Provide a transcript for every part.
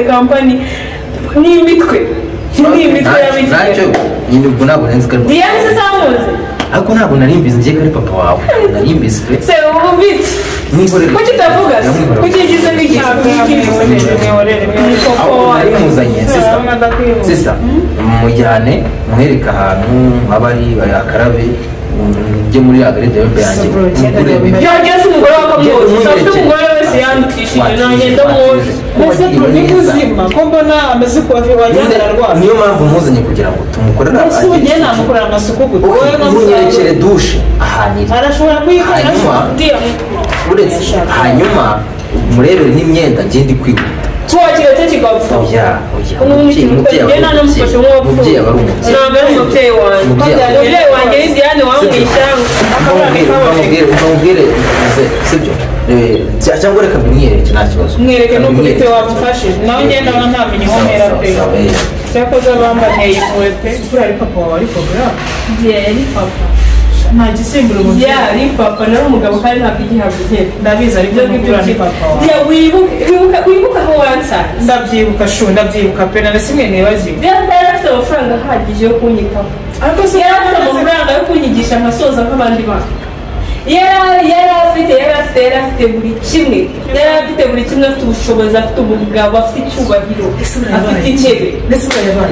Kampani ni imitwe. Ni imitwe y'abikira. Nyine ubwo ntabwo nari nzi ko ari papa. Diane se samuzi. Ariko ntabwo nari mbizi ngiye ko ari papa wawe. Nari mbizi pe. Se ubu bite? Kuki utavuga se? Kuki ugize Nari muzanye sister. Sister, mujyane mwereke ahantu haba ari akarabe ujye muri agarede yanjye. Byageze umugore wakamuzi. Afite umugore wese yandikishije nanjye ndamuzi. Mbese ni muzima ko mbona ameze uko wagira ararwara. Niyo mpamvu muzanye kugira ngo tumukorere. Ese ugiye namukorera amasuku gute? Munyerekere dushe ahantu iri. Arashobora kuyikorera. Uretse hanyuma murebere n'imyenda ngende kwihuta. Tuwakira kigapfa. Oya, oya. Umubyeyi namufashe nk'uwapfuye. Ntabwo ari umubyeyi wanjye. Umubyeyi wanjye ni Diane wamwishyanga. Umubwire sibyo? Cyangwa reka mbimwereke nta kibazo. Mwereke n'ukuri pe wamufashije. Nawe ngenda ntamenye aho mpera pe. Cyakoze bambateye impuhwe pe. Kuri ari papa wawe ariko bra. Yari papa. Nta gisimbura umubyeyi. Yari papa nari umugabo kandi ntabwo igihabwa intebe. Ndabizi ariko ngibyo ni papa wawe. Wibuke aho wansanze. Ndabyibuka shu ndabyibuka pe na simwe nibagiwe. Yari afite amafaranga ahagije yo kunyitaho. Ariko se yari afite amafaranga yo kunyigisha nkasoza nk'abandi bana. Yari afite buri kimwe. Yari afite buri kimwe, afite ubushobozi, afite ubugabo, afite icyubahiro, afite intebe.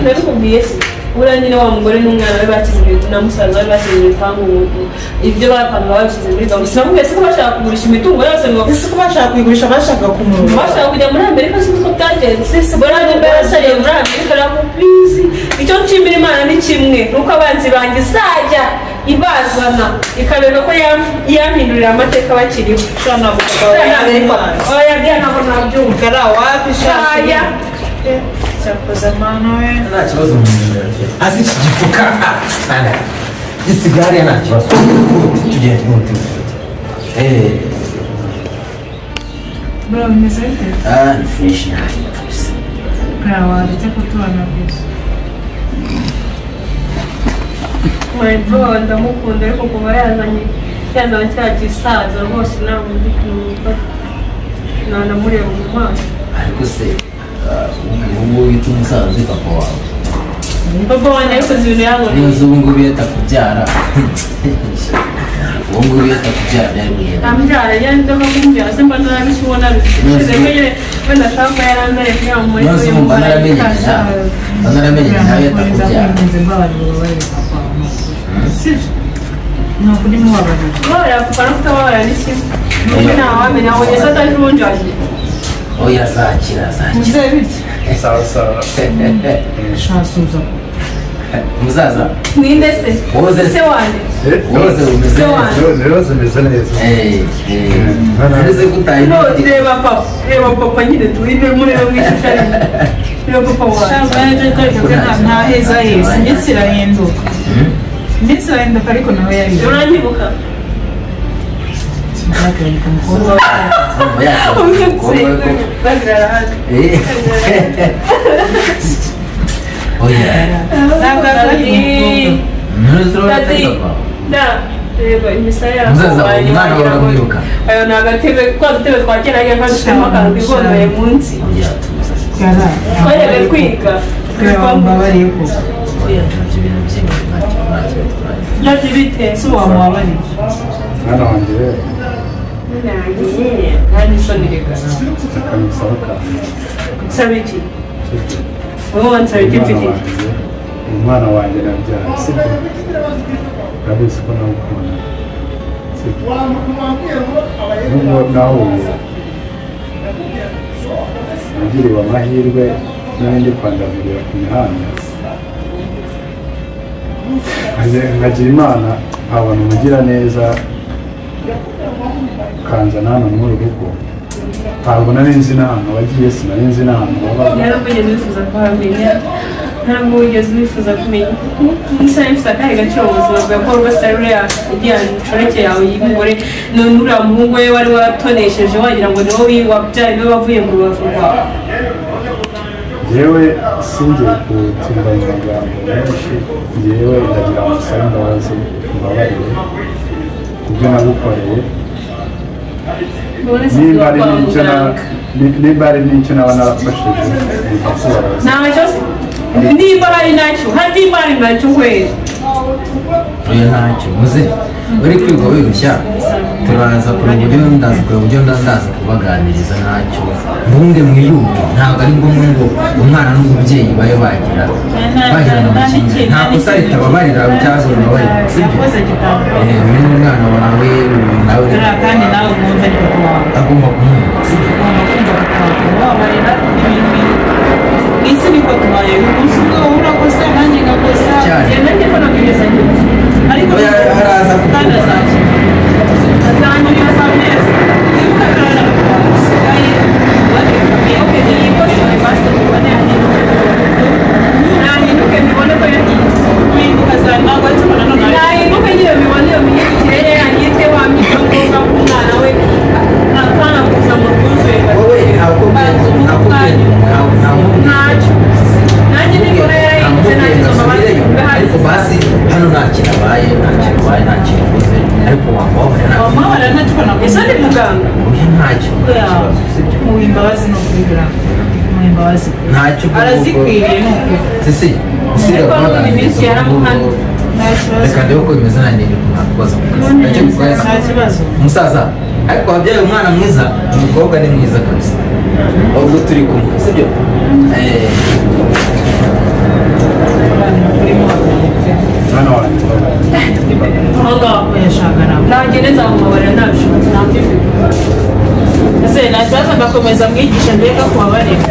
Nabikubwiye se? Buriya nyine wa mugore n'umwana we bashyize ibintu na musaza we bashyize ibipangu ibyo bapanga babishyize muri gahunda. Sinamubwiye se ko bashaka kugurisha imitungo yose ngo ese ko bashaka kuyigurisha bashaka kumurura. Bashaka kujya muri Amerika sinzi uko byagenze. Buriya nimba yarasariye muri Amerika aramubizi. Icyo nshimira Imana ni kimwe nuko abanzi banjye izajya ibazana ikabereka ko yampindurira amateka bakiriho. Oya ntabwo nabyumva. Oya. Cyakoze mama we. Nta kibazo hasi iki gifuka gisigare nta kibazo. Tugende n'uti. Bro, bimeze bite? Ni fresh kabisa. Bro, waretse kutubana gusa. My bro, ndamukunda ariko kuva yazanye cya gisaza rwose ntabwo ndi kumwumva. Nanamureba mu maso. Ariko se ubu wita umusaza papa wawe. Papa wanjye ariko uzi ibintu yankoreye. Niba ubu ngubu iyo atakubyara. Ubu ngubu iyo atakubyara byari kugenda. Ambyara yari ndimo kumbyara se mba narabishobora bishize ko nyine wenda ashaka ko yaranzanye kugira ngo muri uyu mba naramenye nawe iyo atakubyara. Ni ukuri mubabarira. Kubabarira papa no kutababarira ni kimwe. Ni ukuri ntawamenya ngo Yesu ataje ubundi wagiye. Oya azakira azakira. Muzehe bite? Sawa sawa. Shasuza. Muzaza? Ninde se? Woze se wanjye. Woze umeze neza. Woze umeze neza. Neze gutaye. No, reba papa. Reba papa nyine tuwinde murebe mwishusha. Reba papa wanjye. Nta heza heza. Iminsi irahinduka. Iminsi irahinduka ariko nawe yari. Uranyibuka? Ayo ni agatebe twa dutebe twa kera kadutema akantu kigondoye munsi. Twajyaga twiga. Mwana wanjye rero umwana wanjye nabyara sibyo urabizi ko nawukunda sibyo nubwo nahuye nagiriwe amahirwe n'ibindi kwandavurira ku mihanda nkagira Imana nkabona umugiraneza kanzana hano muri uru rugo. Ntabwo nari nzi n'ahantu wagiye, sinari nzi n'ahantu wabaga. Ntabwo wigeze wifuza kuhamenya, ntabwo wigeze wifuza kumenya. Nisa mfite akahe gaciro mu buzima bwawe ko rwose ari uriya uriya nshoreke yawe y'umugore none uriya muhungu we wari watonesheje wagira ngo ni wowe wabyaye niwe wavuye mu rubavu rwawe. Njyewe singiye gutinda mu magambo menshi, njyewe ndagira ngo nsabe imbabazi mbabarire ku byo nagukoreye. Nimba ari n'icyo nimba ari n'icyo naba narafashije nkakubabaza. Ntacyo, nimba hari nacyo, hari nimba hari nacyo kweli. Oya, ntacyo muze uri kwiga wirushya, turaza kureba uburyo, ndaza kureba uburyo ndaza kubaganiriza. Ntacyo, mbunge mwiyumve. Ntabwo ari ngombwa ngo umwana n'umubyeyi babe bagira bagirana amakimbirane. Nta kosa ritababarira cyangwa ribabarira, sibyo? Yakoze gitabo. Uyu ni umwana wawe, uyu nawe. Kandi nawe mwumve, ni papa wawe. Agomba kumwumva, sibyo? Ugomba kumva papa wawe, kubabarira n'ibintu. Isi niko tubaye, umunsi umwe wowe urakosa, nanjye ngakosa. Cyane. Genda, njye ko nabwiriza nyuma. Ariko Oya, haraza kandi kukumva. azakira, azanyura famille, wibuke akana papa wawe usigaye ubake famille. Okay, niyikosore basi, mubone yahinduke. Nahinduke mbibone ko yahindutse. Wibuka za ntabwo ariko nanone Nahinduke nyine mbibone iyo mihindukire ye, yanyite wamwita ngombwa ko umwana we akana kuza mu rwuzuye. Wowe ntabwo ntabwo ntabwo Ntacyo, nanjye nibona yarahindutse, ntacyo izo mbabazi. Ariko basi hano nta kintu abaye, nta kintu abaye, nta kintu ukoze, ariko wamubabarira nta wamubabarira ntacyo Ese nakoze. ni muganga? Oya, ntacyo, nta kibazo, sibyo? Muha imbabazi ni ukuri, muha imbabazi. Ntacyo. Arazikwiriye ni ukuri. Sisi usiga Ariko n'ubundi kubaganiriza iminsi yaramuhannye. Nta kibazo. Reka ndebe uko bimeze, nanjye nakubaza ku kazi, ntacyo bitwaye. Nta kibazo. Umusaza, ariko wabyaye umwana mwiza, umukobwa ni mwiza kabisa. Ubwo turi kumwe, sibyo? Abana turimo babiri pe. Mwana wanjye, mbabarira. Aho ngaho. Yashaka nawe. Nanjye nzamubabarira ntabishobotse, ntabyifite. Ese nta kibazo, ndakomeza mwigisha mbega kubabarira.